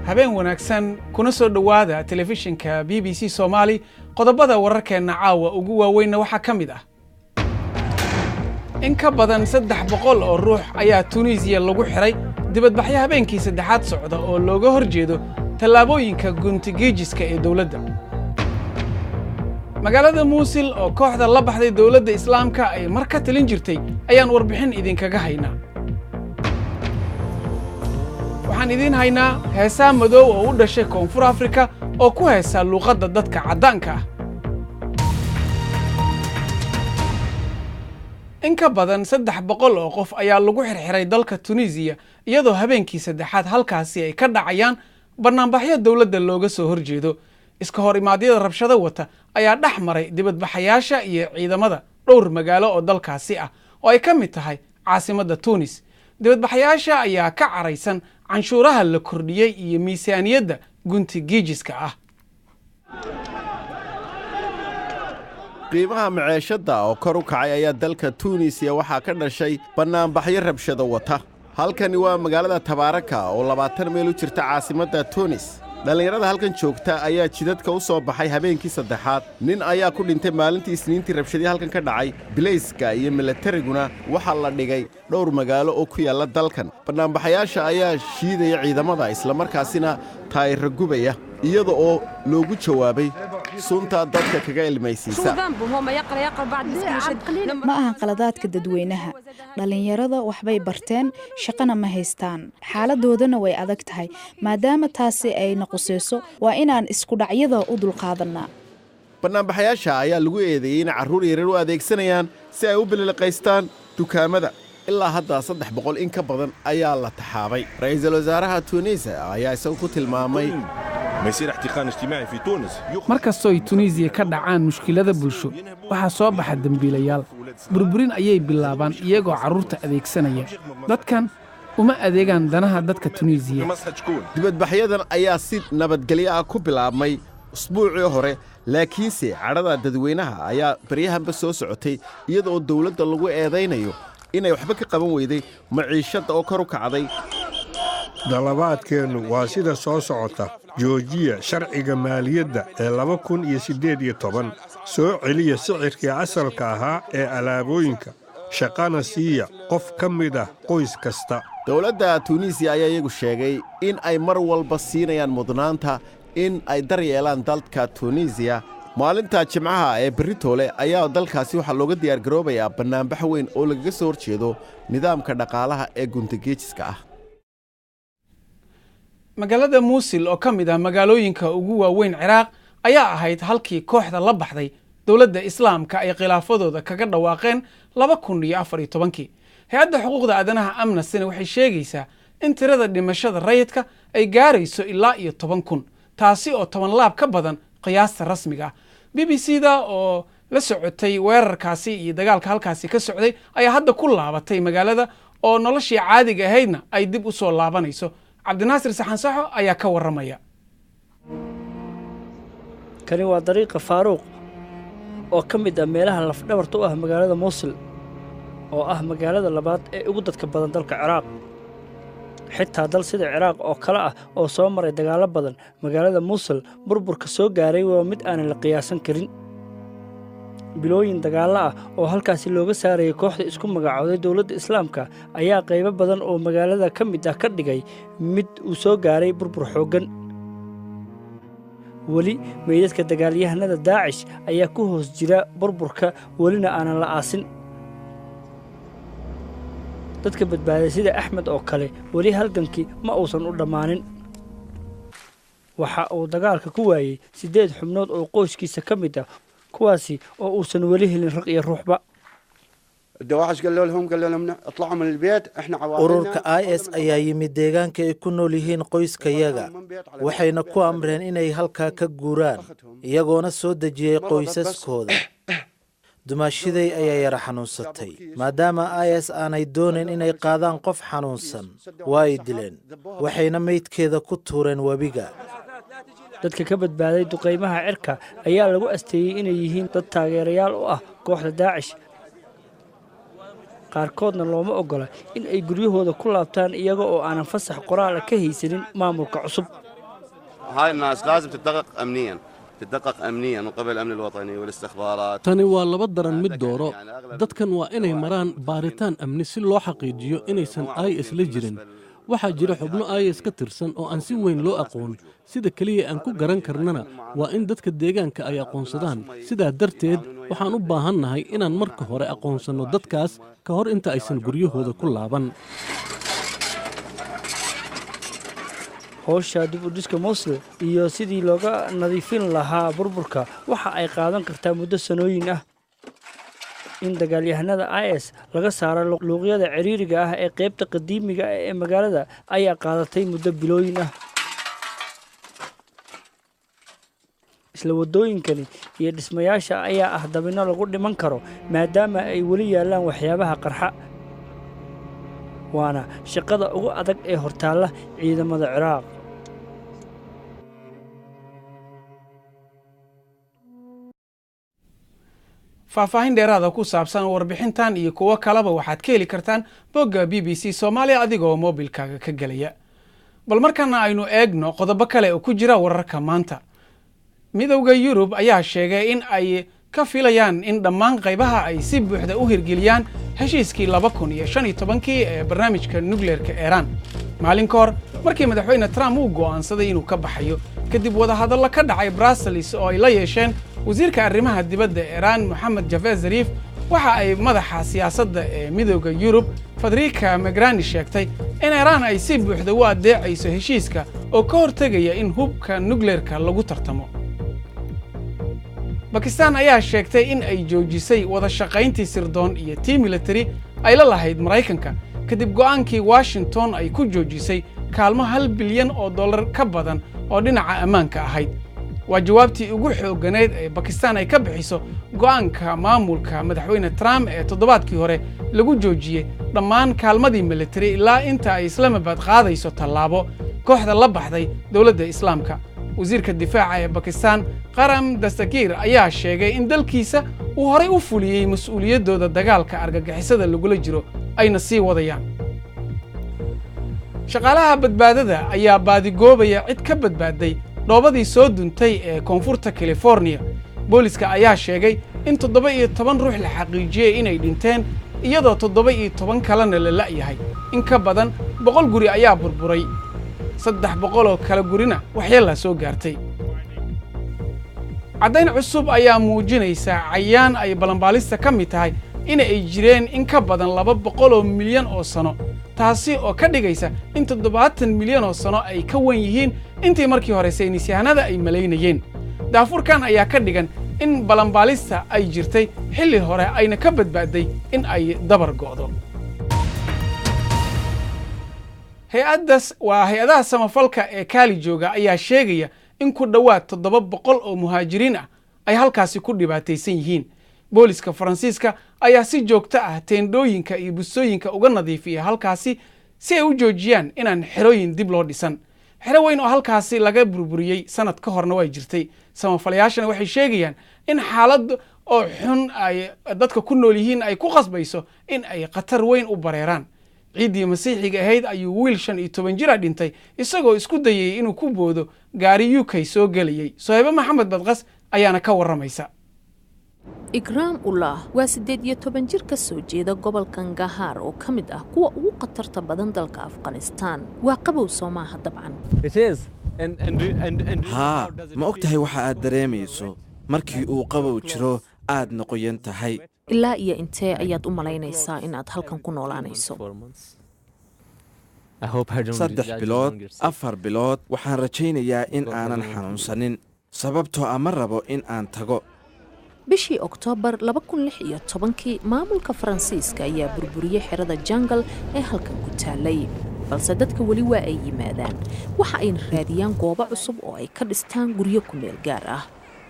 Habeen wanaagsan, kuna soo dhowaada telefishinka BBC Soomaali. Qodobada wararkeenna caawa ugu waaweynna waxaa ka mid ah: in ka badan 300 oo ruux ayaa Tuuniisiya lagu xidhay dibadbaxyo habeenkii saddexaad socda oo looga hor jeedo tallaabooyinka guntigiijiska ee dowladda. Magaalada Muusil oo kooxda la baxday Dowladda Islaamka ay mar ka talin jirtay ayaan warbixin idinkaga haynaa. Waxaan idiin haynaa heesaa madow oo u dhashay Koonfur Afrika oo ku heesaa luuqadda dadka caddaanka ah. In ka badan 300 oo qof ayaa lagu xirxiray dalka Tunisiya, iyadoo habeenkii saddexaad halkaasi ay ka dhacayaan bannaanbaxyo dowladda looga soo horjeedo. Iska hor imaadyada rabshado wata ayaa dhex maray dibadbaxayaasha iyo ciidamada dhowr magaalo oo dalkaasi ah, oo ay ka mid tahay caasimadda Tunis. Dibadbaxayaasha ayaa ka caraysan canshuuraha la kordhiyey iyo miisaaniyadda gunti giijiska ah. Qiimaha maceeshadda oo kor u kacay ayaa dalka Tuunisiya waxaa ka dhashay bannaanbaxyo rabshado wata. Halkani waa magaalada Tabaaraka oo 20 meel u jirta caasimadda Tunis. Dhallinyarada halkan joogta ayaa jidadka u soo baxay habeenkii saddexaad. Nin ayaa ku dhintay maalintii Isniintii rabshadii halkan ka dhacay. Bilayska iyo milatariguna waxaa la dhigay dhowr magaalo oo ku yaalla dalkan. Bannaanbaxayaasha ayaa shiidaya ciidamada, islamarkaasina taayiro gubaya, iyada oo loogu jawaabay sunta dadka kaga ilmaysiisa. Ma ahan qaladaadka dadweynaha. Dhallinyarada waxbay barteen, shaqana ma haystaan, xaaladoodana way adag tahay. Maadaama taasi ay naquseyso, waa inaan iskudhacyada u dulqaadanaa. Bannaanbaxayaasha ayaa lagu eedeeyey inay carruur yaryar u adeegsanayaan si ay u bililiqaystaan dukaamada. Ilaa hadda 300 in ka badan ayaa la taxaabay. Ra'iisul wasaaraha Tuuniisa ayaa isagu ku tilmaamay: Mar kastoo ay Tuniisiya ka dhacaan mushkilada bulsho, waxaa soo baxa dembiilayaal. Burburin ayay bilaabaan iyagoo carruurta adeegsanaya. Dadkan uma adeegaan danaha dadka Tuniisiya. Dibadbaxyadan ayaa si nabadgelyo ah ku bilaabmay usbuucii hore, laakiinse cadhada dadweynaha ayaa baryahanba soo socotay, iyada oo dawladda lagu eedaynayo inay waxba ka qaban weyday maciishadda oo kor u kacday. Dalabaadkeennu waa sida soo socota: joojiya sharciga maaliyadda ee 2018, soo celiya sicirkii asalka ahaa ee alaabooyinka, shaqana siiya qof ka mid ah qoys kasta. Dowladda Tuuniisiya ayaa iyagu sheegay in ay mar walba siinayaan mudnaanta in ay daryeelaan dalka Tuuniisiya. Maalinta Jimcaha ee beritoole ayaa dalkaasi waxaa looga diyaargaroobayaa bannaanbax weyn oo lagaga soo horjeedo nidaamka dhaqaalaha ee guntageejiska ah. Magaalada Muusil oo ka mid ah magaalooyinka ugu waaweyn Ciraaq ayaa ahayd halkii kooxda la baxday Dowladda Islaamka ay khilaafadooda kaga dhawaaqeen 2014-kii. Hay-adda xuquuqda aadanaha Amnestyna waxay sheegaysaa in tirada dhimashada rayidka ay gaarayso ilaa iyo 10,000, taasi oo toban laab ka badan qiyaasta rasmiga ah. BBC da oo la socotay weerarkaasi iyo dagaalka halkaasi ka socday ayaa hadda ku laabatay magaalada oo noloshii caadiga ahaydna ay dib u soo laabanayso. Cabdinaasir Saxansaxo ayaa ka warramaya. Kani waa dariiqa Faaruuq oo ka mid ah meelaha lafdhabarta u ah magaalada Muusil, oo ah magaalada labaad ee ugu dadka badan dalka Ciraaq. Xitaa dal sida Ciraaq oo kale ah oo soo maray dagaallo badan, magaalada Muusil burburka soo gaaray waa mid aanan la qiyaasan karin. Bilooyin dagaallo ah oo halkaasi looga saarayay kooxda isku magacooday Dowladda Islaamka ayaa qaybo badan oo magaalada ka mid ah ka dhigay mid uu soo gaaray burbur xooggan. Weli meydadka dagaalyahanada Daacish ayaa ku hoos jira burburka, welina aanan la aasin. Dadka badbaaday sida Axmed oo kale, weli halgankii ma uusan u dhammaanin. Waxa uu dagaalka ku waayey siddeed xubnood oo qoyskiisa ka mid ah, kuwaasi oo uusan weli helin raq iyo ruuxba. Ururka IS ayaa yimid deegaanka ay ku nool yihiin qoyskayaga, waxayna ku amreen inay halkaa ka guuraan, iyagoona soo dejiyey qoysaskooda. Dumaashiday ayaa yara xanuunsatay. Maadaama IS aanay doonayn inay qaadaan qof xanuunsan, waa ay dileen, waxayna meydkeeda ku tuureen webiga. Dadka ka badbaaday duqaymaha cirka ayaa lagu asteeyey inay yihiin dad taageerayaal u ah kooxda Daacish. Qaarkoodna looma oggola in ay guryahooda ku laabtaan iyaga oo aanan fasax qoraala ka haysanin maamulka cusub. هاي الناس لازم تدقق امنيا، تدقق امنيا من قبل الامن الوطني والاستخبارات. Tani waa laba daran mid dooro. Dadkan waa inay maraan baaritaan amni si loo xaqiijiyo inaysan IS la jirin. Waxaa jira xubno IS ka tirsan oo aan si weyn loo aqoon. Sida keliya aan ku garan karnana waa in dadka deegaanka ay aqoonsadaan. Sidaa darteed waxaan u baahannahay inaan marka hore aqoonsanno dadkaas ka hor inta aysan guryahooda ku laaban. Howsha dib u dhiska Mosul iyo sidii looga nadiifin lahaa burburka waxa ay qaadan kartaa muddo sanooyin ah. In dagaalyahanada IS laga saaro luuqyada ciriiriga ah ee qaybta qadiimiga ah ee magaalada ayaa qaadatay muddo bilooyin ah. Isla waddooyinkani iyo dhismayaasha ayaa ah dabinno lagu dhiman karo, maadaama ay weli yaallaan waxyaabaha qarxa, waana shaqada ugu adag ee hortaalla ciidamada Ciraaq. Faahfaahin dheeraada ku saabsan warbixintan iyo kuwo kaleba waxaad ka heli kartaan bogga BBC Soomaaliya adigoo moobilkaaga ka gelaya. Bal markana aynu eegno qodobo kale oo ku jira wararka maanta. Midowda Yurub ayaa sheegay in ay ka filayaan in dhammaan qaybaha ay si buuxda u hirgeliyaan heshiiskii 2015-kii ee barnaamijka nukleerka Iiraan, maalin ka hor markii Madaxweyne Trump uu go'aansaday inuu ka baxayo, kadib wadahadallo ka dhacay Brussels oo ay la yeesheen wasiirka arrimaha dibadda Iiraan Moxamed Javad Zariif. Waxa ay madaxa siyaasadda ee Midowda Yurub Federica Mogherini sheegtay in Iiraan ay si buuxda u adeecayso heshiiska oo ka hortegaya in hubka nukleerka lagu tartamo. Bakistan ayaa sheegtay in ay joojisay wada shaqayntii sirdoon iyo tii military ay la lahayd Maraykanka, kadib go'aankii Washington ay ku joojisay kaalmo $1 bilyan ka badan oo dhinaca ammaanka ahayd. Waa jawaabtii ugu xoogganayd ee Bakistan ay ka bixiso go'aanka maamulka Madaxweyne Trump ee toddobaadkii hore lagu joojiyey dhammaan kaalmadii military ilaa inta ay Islamabad qaadayso tallaabo kooxda la baxday Dowladda Islaamka. Wasiirka difaaca ee Bakistan Qaram Dastagir ayaa sheegay in dalkiisa uu horay u fuliyey mas-uuliyaddooda dagaalka argagixisada lagula jiro, ayna sii wadayaan. Shaqaalaha badbaadada ayaa baadigoobaya cid ka badbaaday dhoobadii soo duntay ee koonfurta California. Booliska ayaa sheegay in 17 ruux la xaqiijiyey inay dhinteen, iyadoo 17 kalena la la'yahay. In ka badan 100 guri ayaa burburay, 300 oo kale gurina waxyeellaa soo gaartay. Caddayn cusub ayaa muujinaysa cayaan ay balanbaalista ka mid tahay in ay jireen in ka badan 200 milyan oo sano, taasi oo ka dhigaysa in 70 milyan oo sano ay ka wan yihiin intii markii hore saynisyahanada ay malaynayeen. Daafurkan ayaa ka dhigan in balanbaalista ay jirtay xilli hore, ayna ka badbaadday in ay dabar go'do. Hay-addas waa hay-adaha samafalka ee Kaali jooga ayaa sheegaya in ku dhowaad 700 oo muhaajiriin ah ay halkaasi ku dhibaataysan yihiin. Booliska Faransiiska ayaa si joogto ah teendhooyinka iyo busooyinka uga nadiifiya halkaasi si ay u joojiyaan inaan xerooyin dib loo dhisan. Xero weyn oo halkaasi laga burburiyey sanad ka horna way jirtay. Samafalayaashana waxay sheegayaan in xaalad oo xun ay dadka ku nool yihiin ay ku khasbayso in ay khatar weyn u bareeraan. Ciiddii Masiixiga ahayd ayuu wiil 15 jira dhintay isagoo isku dayay inuu ku boodo gaari UK soo gelayey. Soheybe Maxamed Badqas ayaana ka warramaysa. Ikraam Ullah waa 18 jir ka soo jeeda gobolka Nangarhar oo ka mid ah kuwa ugu khatarta badan dalka Afghanistaan. Waa qabow, soo maaha? Dabcan. Haa, ma og tahay waxa aad dareemayso markii uu qabow jiro aadna qoyan tahay? Ilaa iyo intee ayaad u malaynaysaa in aad halkan ku noolaanayso? 3 bilood, 4 bilood. Waxaan rajaynayaa in aanan xanuunsanin, sababtoo ah ma rabo in aan tago. Bishii Oktoobar 2016-kii maamulka Faransiiska ayaa burburiyey xerada Jangal ee halkan ku taalay, balse dadka weli waa ay yimaadaan. Waxa ayna raadiyaan goobo cusub oo ay ka dhistaan guryo ku meel gaar ah.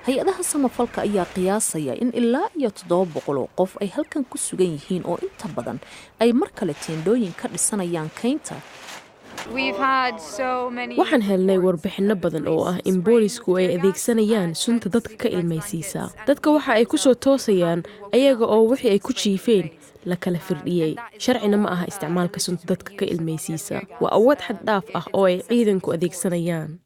Hay-adaha samafalka ayaa qiyaasaya in ilaa iyo 700 oo qof ay halkan ku sugan yihiin, oo inta badan ay mar kale teendhooyin ka dhisanayaan kaynta. Waxaan helnay warbixinno badan oo ah in boolisku ay adeegsanayaan sunta dadka ka ilmaysiisa. Dadka waxa ay ku soo toosayaan ayaga oo wixii ay ku jiifeen la kala firdhiyey. Sharcina ma aha isticmaalka sunta dadka ka ilmaysiisa. Waa awood xad dhaaf ah oo ay ciidanku adeegsanayaan.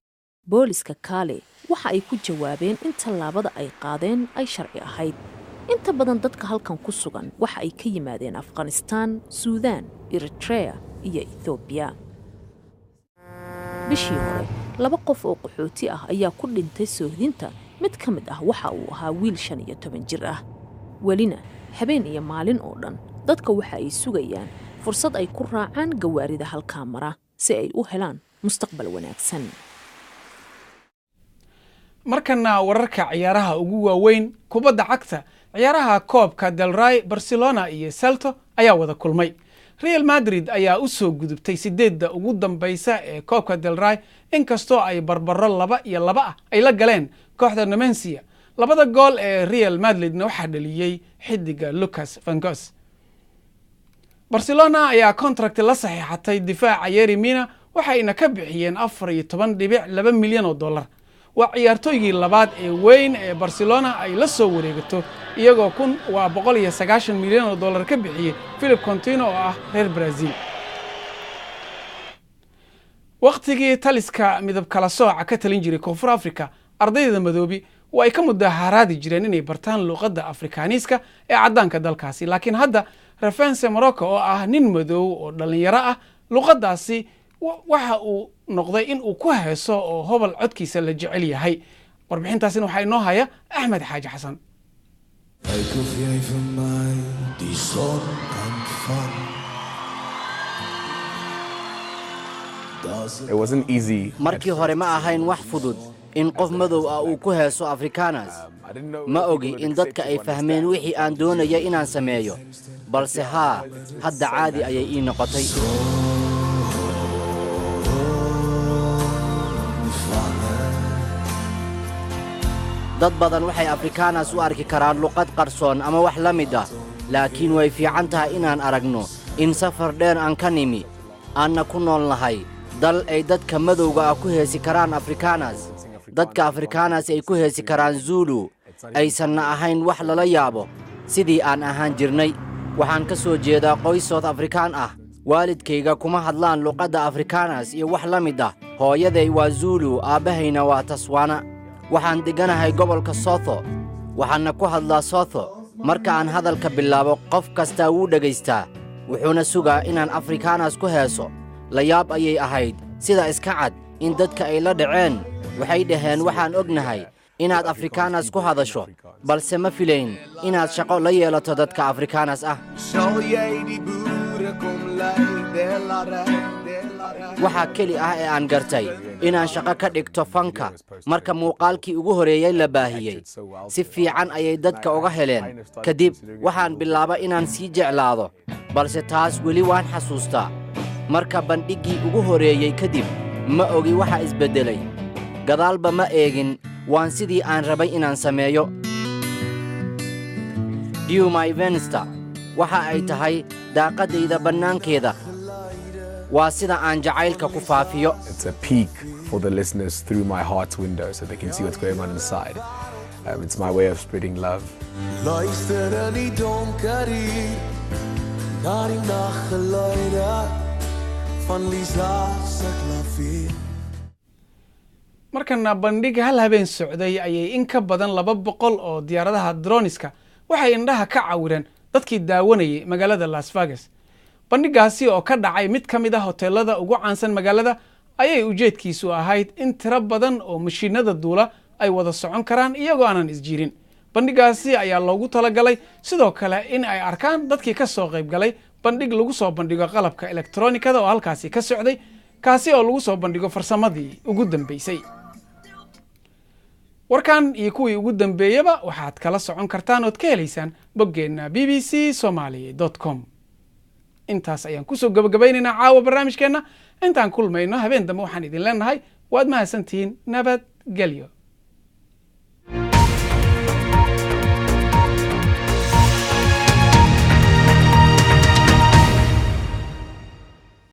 Booliska Kaale waxa ay ku jawaabeen in tallaabada ay qaadeen ay sharci ahayd. Inta badan dadka halkan ku sugan waxa ay ka yimaadeen Afghanistaan, Suudaan, Eritrea iyo Ethoobiya. Bishii hore, laba qof oo qaxooti ah ayaa ku dhintay soohdinta. Mid ka mid ah waxa uu ahaa wiil 15 jir ah. Welina habeen iyo maalin oo dhan dadka waxa ay sugayaan fursad ay ku raacaan gawaarida halkaa mara si ay u helaan mustaqbal wanaagsan. Markana wararka ciyaaraha ugu waaweyn. Kubadda cagta, ciyaaraha koobka Del Rey, Barcelona iyo Celta ayaa wada kulmay. Real Madrid ayaa u soo gudubtay sideedda ugu dambeysa ee koobka Del Rey, inkastoo ay barbaro 2-2 ah ay la galeen kooxda Numancia. Labada gool ee Real Madridna waxaa dhaliyey xidiga Lucas Vazquez. Barcelona ayaa contract la saxiixatay difaaca Yerry Mina, waxayna ka bixiyeen $14.2 milyan. Waa ciyaartooygii labaad ee weyn ee Barcelona ay la soo wareegato, iyagoo kun waa $190 milyan ka bixiyey Philippe Coutinho oo ah reer Brazil. Wakhtigii taliska midab kala sooca ka talin jiray Koonfur Africa, ardayda madoobi waa ay ka mudaharaadi jireen inay bartaan luuqadda Afrikaaniiska ee caddaanka dalkaasi. Laakiin hadda Refentse Moroka, oo ah nin madow oo dhallinyaro ah, luuqaddaasi waxa uu noqday in uu ku heeso oo hobol codkiisa la jecel yahay. Warbixintaasina waxaa inoo haya Axmed Xaaji Xasan. Kyk of jy vir my die son kan vang. Markii hore ma ahayn wax fudud in qof madow ah uu ku heeso Afrikaans. Ma ogi in dadka ay fahmeen wixii aan doonaya inaan sameeyo, balse haa, hadda caadi ayay ii noqotay. Dad badan waxay Afrikaans u arki karaan luqad qarsoon ama wax la mid ah, laakiin way fiican tahay inaan aragno in safar dheer aan ka nimi, aanna ku nool nahay dal ay dadka madowga ah ku heesi karaan Afrikaans, dadka Afrikaans ay ku heesi karaan Zulu, aysanna ahayn wax lala yaabo sidii aan ahaan jirnay. Waxaan ka soo jeedaa qoys South Afrikaan ah. Waalidkayga kuma hadlaan luqadda Afrikaans iyo wax la mid ah. Hooyaday waa Zulu, aabbahayna waa Tswana. Waxaan degganahay gobolka Sotho, waxaanna ku hadlaa Sotho. Marka aan hadalka bilaabo, qof kastaa wuu dhegaystaa, wuxuuna sugaa inaan Afrikaans ku heeso. La yaab ayay ahayd sida iska cad in dadka ay la dhaceen. Waxay dhaheen, "Waxaan ognahay inaad Afrikaans ku hadasho, balse ma filayn inaad shaqo la yeelato dadka Afrikaans ah." Sal jy die boere kom lei, de la rei, de la rei. Waxaa keli ah ee aan gartay inaan shaqo ka dhigto fanka marka muuqaalkii ugu horeeyey la baahiyey, si fiican ayay dadka uga heleen. Kadib waxaan bilaaba inaan sii jeclaado, balse taas weli waan xasuustaa. Marka bandhiggii ugu horeeyey kadib, ma ogi waxa isbeddelay. Gadaalba ma eegin, waan sidii aan rabay inaan sameeyo. Deur my venster waxa ay tahay daaqaddayda bannaankeeda. Waa sida aan jacaylka ku faafiyo. It's a peek for the listeners through my heart's window so they can see what's going on inside. It's my way of spreading love. Luister in die donker hier na die naggeluide van Lisa se klavier. Markana bandhig hal habeen socday ayay in ka badan 200 oo diyaaradaha droniska waxay indhaha ka cawireen dadkii daawanayay magaalada Las Vegas. Bandhigaasi oo ka dhacay mid ka mid ah hoteelada ugu caansan magaalada ayay ujeedkiisu ahayd in tiro badan oo mashiinada duula ay wada socon karaan iyagoo aanan isjiirin. Bandhigaasi ayaa loogu talagalay sidoo kale in ay arkaan dadkii ka soo qayb galay bandhig lagu soo bandhigo qalabka elektronikada oo halkaasi ka socday, kaasi oo lagu soo bandhigo farsamadii ugu dambeysay. Warkan iyo kuwii ugu dambeeyaba waxaad kala socon kartaan ood ka helaysaan boggeenna bbcsomaly.com. Intaas ayaan kusoo gabagabaynaynaa caawa barnaamijkeenna. Intaan kulmayno habeen dambe, waxaan idin leenahay waad mahadsantihiin, nabadgelyo.